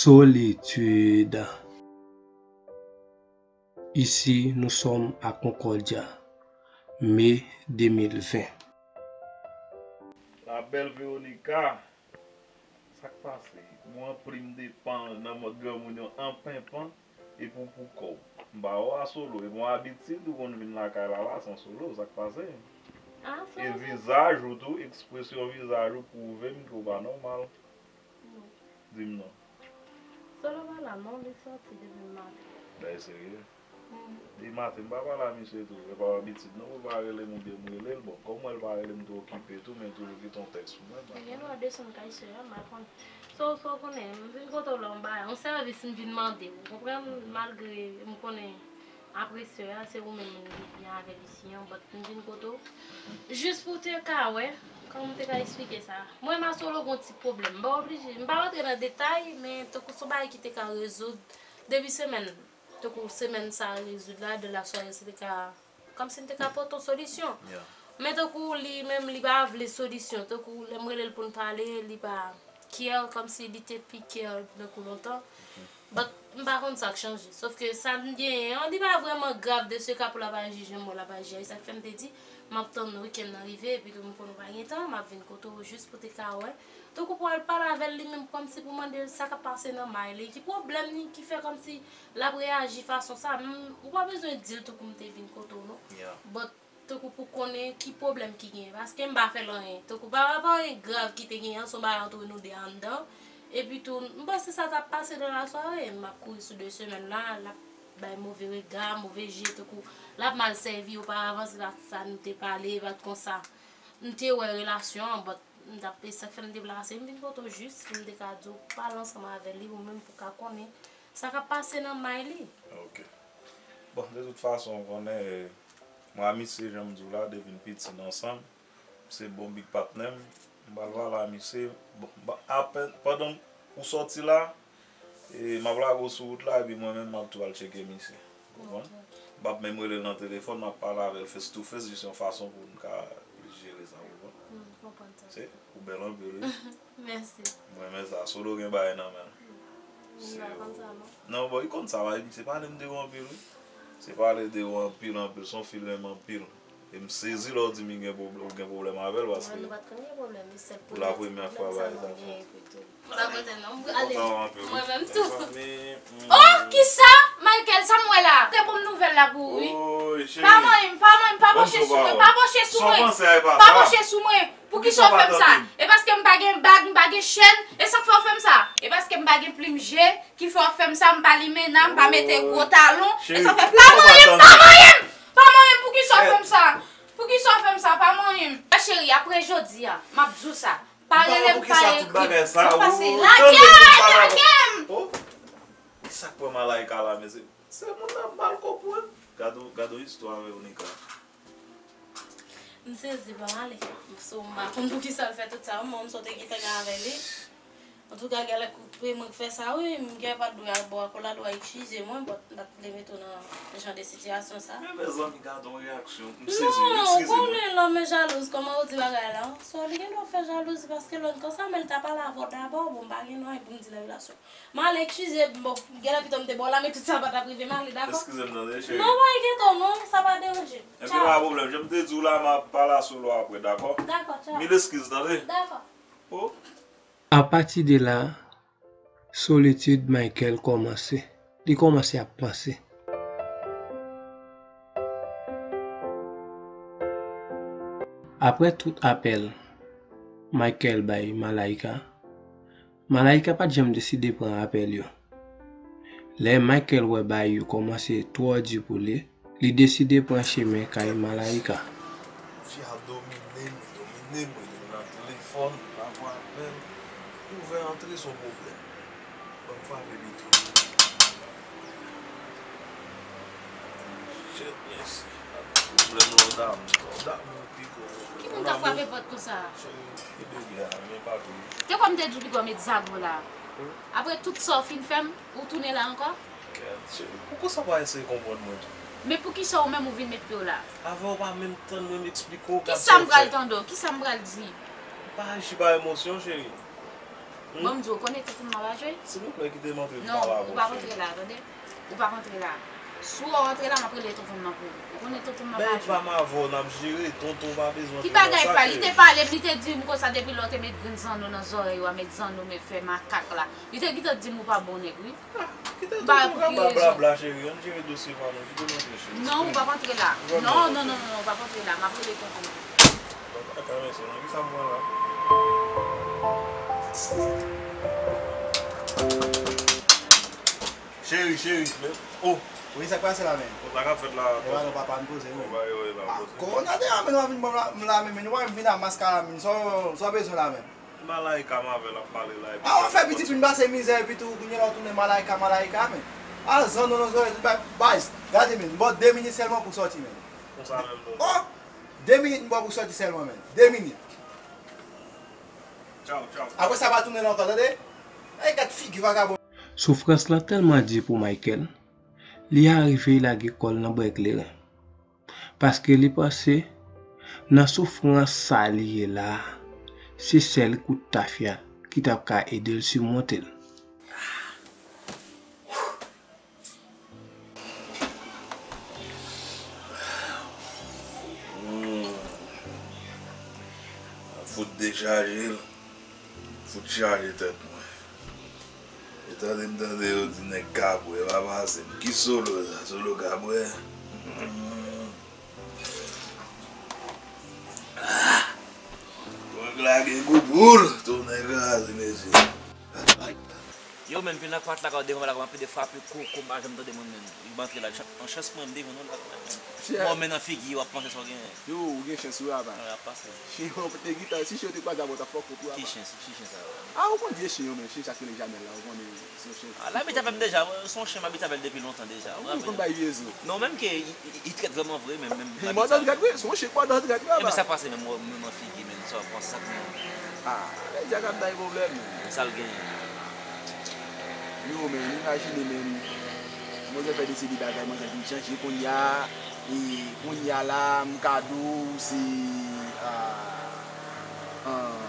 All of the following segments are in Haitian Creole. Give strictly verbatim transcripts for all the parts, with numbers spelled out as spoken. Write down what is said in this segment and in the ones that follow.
Solitude. Ici, nous sommes à Concordia, mai deux mille vingt. La belle Veronica, sa k pase? Mwen plim depan nan mòd granmoun yo an penpan, epi w pou kò w. M pa wè w a Solo, epi yon abitid ou konn vin lakay la la san Solo, sa k pase? Ah, E Solo se vizaj ou tou, ekspresyon vizaj ou pwouve m ke w pa nòmal. Di m non. Solo pa la non, li sòti depi maten. Bagay serye. Depi maten m pa pale a misye tou, e pa yon abitid non pou l pa rele m oubyen m rele l, bon, kòm m wè l pa rele m tou okipe tou, men toujou kite yon tèks pou mwen. Mwen gen dwa desann kay sè a, m pa konn. So, so w konnen, m vin kote w la, yon bagay, yon sèvis m vin mande w, ou konprann, malgre m konnen apre sè a, se ou menm li byen avè l isi an, but m vin kote w jis pou w te ka wè kòman m te ka eksplike sa. Mwen m a Solo gon ti pwoblèm, m pa oblije, m pa rantre nan detay, men tankou se yon bagay ki te ka rezoud depi semèn, tankou semèn sa a rezoud la, de la soirée, se te ka kòmsi m te ka pote yon solisyon. Men tankou li menm li pa vle solisyon, tankou lè m rele l pou n pale, li pa care, kòmsi li te pi care tankou lontan. But m pa konn sa k chanje. Sòf ke sa n genyen an, li pa vrèman grav de se ka pou l ap aji jan m wè l ap aji a. E sa k fè m te di, m ap tann wikenn nan rive, epi tou m konnen w pa gen tan, m ap vin kote w jis pou te ka wè. Tankou pou al pale avè l li menm kòmsi pou mande l sa k ap pase nan may li, ki pwoblèm li ki fè kòmsi l ap reyaji fason sa. M, ou pa bezwen di l tankou m te vin kote w non. But tankou pou konnen ki pwoblèm ki genyen. Paske m pa fè l anyen. Tankou pa rapò anyen grav ki te genyen an, se yon bagay antre nou de anndan. Epi tou, m panse sa t ap pase dans la soirée. M ap kouri sou de semèn la, l ap bay move rega, move je, tankou l ap mal sèvi oparavan, se pa sa nou te pale, e pa t konsa. M te wè relasyon an, but m t ap, e sa k fè m deplase, m vin kote w jis pou m te ka di w pale ansanm avè li pou menm pou ka konnen sa k ap pase nan may li. Ok. Bon, de tout fason, w konnen, mwen a misye, jan m di w la, depi n piti n ansanm, se bon big patnè m, m pral pale a misye, bon, apèn, pandan ou sòti la, e, m ap lage w sou wout la, epi mwen menm, m ap tou al tcheke misye. Ou konprann? M p ap menm rele l nan telefòn, m ap pale avè l face to face, jis yon fason pou n ka jere sa, ou konprann? Se, ou bèl anpil, wi. Mèsi. M renmen sa. Solo gen bagay nan men l. M pa konn sa non. Non, bon, li konn sa, wi, se pale m de ou anpil, wi. Se pale de ou anpil, anpil, se yon fi l renmen anpil. E m sezi lè w di m li gen pwoblèm, ou gen pwoblèm avè l, paske Nou pa t konn gen pwoblèm, li sèl pou la premyè fwa bagay sa fèt. M pa kontan non, m ale. Kontan anpil, wi. Mwen menm tou. Mezanmi, mm. Oh, kisa? Michael, sa m wè la? Te bon nouvèl la pou ou, wi. Oy, cheri. Pa manyen m, pa manyen m, pa bòche sou mwen, pa bòche sou mwen. Pa bòche sou mwen. Poukisa w fè m sa? E paske m pa gen bag, m pa gen chèn, e sa k fè w fè m sa? E paske m pa gen plim je ki fè w fè m sa, m pa limen nan, m pa mete gwo talon, e sa k fè, pa manyen m, pa manyen m, pa manyen m, poukisa w fè m sa? Poukisa w fè m sa? Pa manyen m. Cheri, apre jodi a, m ap di w sa. Pa rele m, pa ekri m. Mwen pase lage m, lage m. Ki sa k pran Malaika la, mesye? Se moun nan mal konprann. Gade yon istwa Veronica. M sezi pa m ale. So, m pa konn poukisa l fè tout sa, mwen menm sot te gentan gen avè li. Antouka, gèlè koupe mwen k fè sa, wi. M gen pa t dwe al bò akolad, w a eskize mwen, but m pa t vle mete w nan jan de sitiyasyon sa. Men mezanmi, gade yon reyaksyon. M sezi, wi, eskize mwen. Non, ou konnen lòm e jalouz, kòman ou di bagay la? So, li gen dwa fè jalouzi paske lòn konsa, men l ta pale avè w dabò, bon, m pa gen anyen pou m di nan relasyon. M ale, eskize, bon, gèlè pito m te ba w la, men tout sa pa t ap rive, m ale, dakò? Eskize m tande, cheri. Non, pa enkyete w, non, sa pa deranje. Ebyen, pa pwoblèm. Jan m te di w la, m ap pale a Solo apre, dakò? Dakò, tchao. Mil eskiz, tande? Dakò. Oh. Apati de la, solitid Michael kòmanse. Li kòmanse ap panse. Apre tout apèl Michael bay Malaika, Malaika pa t janm deside pran apèl yo. Lè Michael wè bagay yo kòmanse twò di pou li, li deside pran chemen kay Malaika. Fi a domine m, domine m, rele m nan telefòn, m pa pran apèl. Ouvè antre se yon pwoblèm. Ban m frape vitre. Shit, mesye. Gade pwoblèm lòd amou. Lòd amou piko. Ki moun k ap frape pòt konsa? Cheri, ki degre a, men pa tou. Te kwè m te di w pito w met zago la. Apre tout sa w fin fè m, ou tounen la ankò? Kèt, cheri, poukisa w pa eseye konprann mwen tou? Men poukisa ou menm ou vin met pye w la? Avè w pa menm tann mwen m eksplike w, gad Kisa m pral tande w? Kisa m pral di? Pa aji pa emosyon, cheri. Bon, m di w, ou konnen tonton m ap jwe? Silvouplè, kite m antre m pale avè w, cheri. Non, ou p ap antre la, tande? Ou p ap antre la. Si w antre la, m ap rele tonton m nan pou ou. Ou konnen tonton m ap jwe. Ben, pa m avè w, n ap jere, tonton pa bezwen antre nan sa, cheri. Ki bagay pa, li te pale m, li te di m konsa depi lè w te met grenn zanno nan zòrèy ou a, met zanno, met fè makak la. Li te gentan di m ou pa bon nèg, wi. Ah, kite tonton ka ba blabla, cheri. Ann jere dosye pa nou. Kite m antre, cheri. Non, ou p ap antre la. Non, non, non, non, ou p ap antre la. M ap rele tonton. Bon, papa, mesye, nan kisa m pran la? Cheri, cheri, men, oh. Wi, sa k pase la, men? Bon, sa k ap fèt la? Epa non, papa, n poze, wi. Epa, yo, epa, poze. Kòman w te a, men, w ap vin ban m la, m la, men, men, w ap vin a maskara, men, sa w, sa w bezwen la, men? Malayika m avè l ap pale la, epi... Ah, w fè pitit vin pase mizè, epi tou, kounye a w tounen malayika, malayika, men. Ah, zanno nan zòrèy, tout bay, baz, gade, men, m ba w de minit sèlman pou sòti, men. Konsa menm, tonton. Oh! De minit m ba w pou sòti sèlman, men. De minit. Tchaw, tchaw. Apre sa, pa tounen la ankò, tande? Ay, gad figi vagabon. Soufrans lan tèlman di pou Michael, li arive lage kò l nan bra ekleren. Paske li panse, nan soufrans sa li ye la a, se sèl kout tafya ki t ap ka ede l simonte l. Hmm. Fout dechaje l, fout chaje tèt mwen. E tande m tande yo di nèg kabwè pa pase m. Ki solo sa? Solo kabwè? Hmm. Ah! Nèg la gen gou boul, tonè kraze, mesye. Yo, menm vin nan kwat la, devan la, kòman pede frape koko, m pa janm tande moun, menm. Yo antre la, chan-, an chans mwen, m devan nou la, kanmenm. Bon, men nan figi, w ap panse sa w genyen. Yo, ou gen chans, wi, apa. Wi, ap pase. Chen yo te gentan, si chen yo te kwaze avè w, t ap fè w kont ou, apa. Ki chen, ki chen sa yo? Ah, ou konn vye chen yo, men, chen sa k rele Jamèl la, ou konnen. Se yon chen. Ah, l abitye avè m deja, se yon chen m abitye avè l depi lontan deja. Wi, ou konn bay vye zo. Non, menm ke li, li, li trèt vrèman vre, men menm... Li mòd an trèt, wi, se yon chen k mòd an trèt, wi, apa. Ebyen, sa k pase menm, menm nan figi, menm, sa w panse sa k menm. Ah, nèg sa k ap bay pwoblèm. Sa l genyen? Yo, men, imajine, men, manzè fè deside bagay, manzè vin chanje kounye a, e kounye a la, m ka di w, se, ah, ah,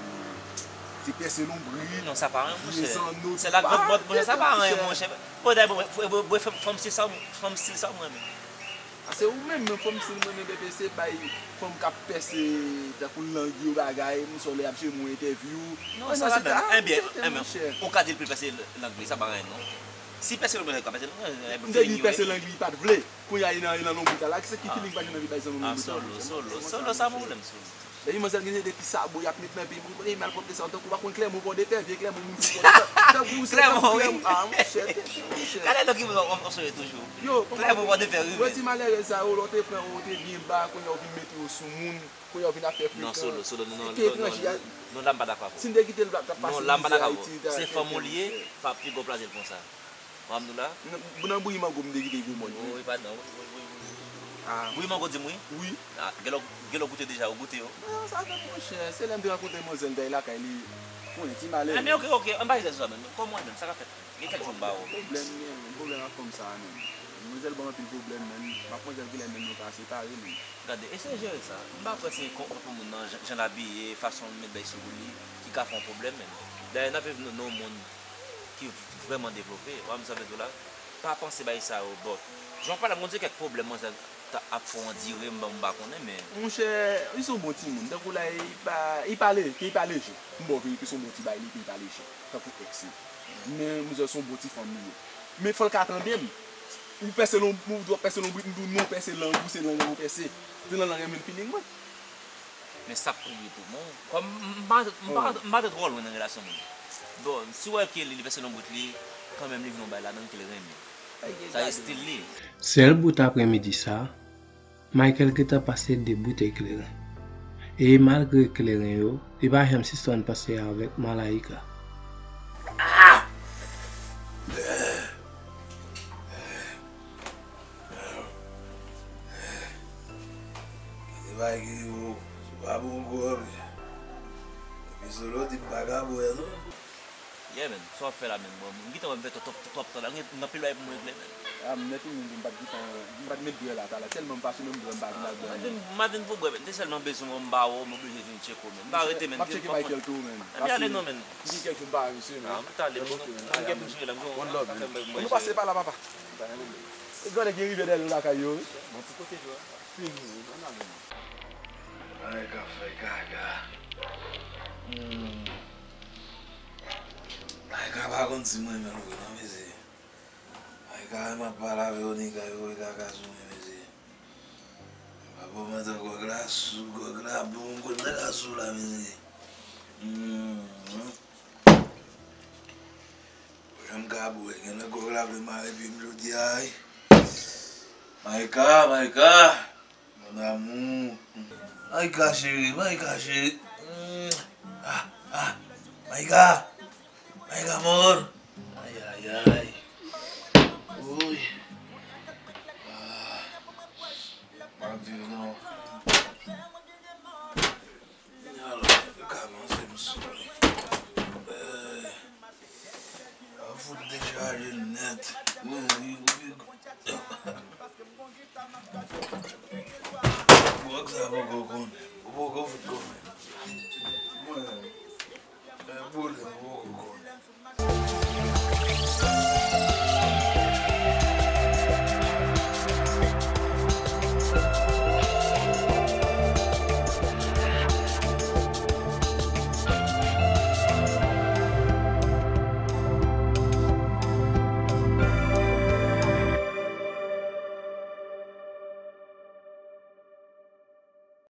se pèse lonbrit, vye zanno, tout bagay, monchè. Se la gòt bòt, monchè, sa pa anyen, monchè. Bon, dayè, bon, bon, bon, fanm, fanm stil sa, fanm stil sa, mwen menm. A, se ou menm, men fanm stil mwen menm, bebe, se bay fanm k ap pèse, tankou lang yo, bagay, m sòlè ap jwe mwen entèvyou. Non, sa pa bèl. Ebyen, ebyen, ou ka di l pou l pèse lang li, sa pa anyen, non. Si pèse lang li, ou ka pèse lang li, ebyen, m te di pèse lang li, li pa t vle. Kounye a, li nan, li nan lonbrit la. Kisa ki feeling pa jwenn anvi bay zanmi lonbrit la, monchè? Solo, solo, solo, sa pwoblèm, solo. Depi manzè gen de ti sabo y ap met nan pye, moun konnen mal pwòpte sa, tankou w pa konn Klèmon, bon, de fè vye Klèmon, moun ki konn tankou se Klèmon, wi. Ah, monchè, tete, monchè. Gade lòt ki moun w ap sonje toujou. Yo, Klèmon, bon, de fè, wi, men ti malere sa yo, lè w te pran yo, te byen ba, kounye a w vin mete yo sou moun, kounye a w vin ap fè frekan. Non, solo, solo, non, non, non, non, la m pa dakò avè w. Si n te kite l, l t ap pase mizè Ayiti, li ta... Non, la m pa dakò avè w. Se fanm ou l ye, pa pi gwo plase l konsa. Ou ap nou la? Nan, nan bouyi mango m te kite gwo mòn, wi. Wi, padan, wi, wi, wi, wi. Ah. Bouyi mango di m wi? Wi. Ah, gen lè, gen lè w goute deja, ou goute yo? Non, sa fè monchè, se lè m te rankontre manzè, m t al lakay li. Konnen ti malere. Ah, men oke, oke, ann pa egzèsis la menm. Kòman w ye menm? Sa k ap fèt? Gen kèk jou m ba w. Pwoblèm, men, pwoblèm ak fanm sa a, menm. Manzè l ban m anpil pwoblèm, menm. M ap manzè l genlè menm nou ka separe, menm. Gade, eseye jere sa. M pa kwè se konpòtman moun nan, jan, jan l abiye, fason l met bèy sou kou li, ki ka fè yon pwoblèm, menm. Dayè, n ap viv nan, nan yon mond ki vrèman devlope. Ou wè sa m vle di w la? Pa panse bagay sa yo, but jan w pale, m konn se kèk pwoblèm manzè ta ap fè w andire, m, m pa konnen, men... Monchè, li se yon bon timoun. Tankou la, li pa, li pa le-, li pa leje. M ba w verite, se yon bon ti bagay, li, li pa leje. Tankou èks li. Men, manzè se yon bon ti fanm li ye. Men fò l ka tande m. Ou pèse lon-, ou di w ap pèse lonbrit, m di w non, pèse lang ou, se lang ou pèse. Se lang lan renmen feeling mwen. Men sa ap kouri tou. Bon, kòm m pa, m pa, m pa te twò lwen nan relasyon moun. Bon, si w wè ke li, li pèse lonbrit li, kanmenm li vin yon bagay ladan l ke l renmen. Sa e stil li. Sèl bout aprèmidi sa, Michael gentan pase de boutèy kleren. E malgre kleren yo, li pa janm sispann panse avèk Malayika. Ah! Kite bay ki ou, se pa bon kò, men. Epi Solo di m pa ka bwè, non. Yeah, man. Sa w ap fè la, man? Bon, m gentan wè m fè twòp, twòp, twòp tan la. M gen, m gen anpil bagay pou m regle, man. Ah, m nèt wi, menm, m pa t gentan, m pa t met bwè la talè. Tèlman m pase menm, m pa vin ak bwè, man. M pa t vin bwè, man. M te sèlman bezwen wè m ba ou, m oblije vin tcheke w, man. M pa rete, man. M ap tcheke Michael tou, man. M ale non, man. M gen kèk jou m pa wè misye, man. Ah, m t ale, man. M gen pou m jere la. M gen yon afè m bay pou m manje. Nou pase pa la, papa. E grannèg gen rivyè dèyè lakay yo, wi. Bon, ti kote yo a. Fini, wi. Ann ale, man. Ay, k ap fè kaka. Hmm. Ay, k ap pa konn si m renmen l vre non, mesye. Ay, k ap renmen ap pale a Veronica, yo voye kaka sou mwen, mesye. Papa, mwen tan gwòg la sou, gwòg la bon, m konn lè l a sou la, mesye. Hmm. Jan m ka bwè, gen lè gwòg la vle mare pye m jodi a, wi. Maïka, Maïka. Mon amour. Maïka chérie, Maïka chérie. Mm. Ah, ah. Maïka. Maïka mon. Ay, ay, ay. Uy. Ah. Pa viv non. Alò, kòmanse m sou li. Eh. An fout dechaje l nèt. Wi, wi, wi. Gwòg sa poko konnen. Ou poko fout konnen. Mwen, men boule, ou poko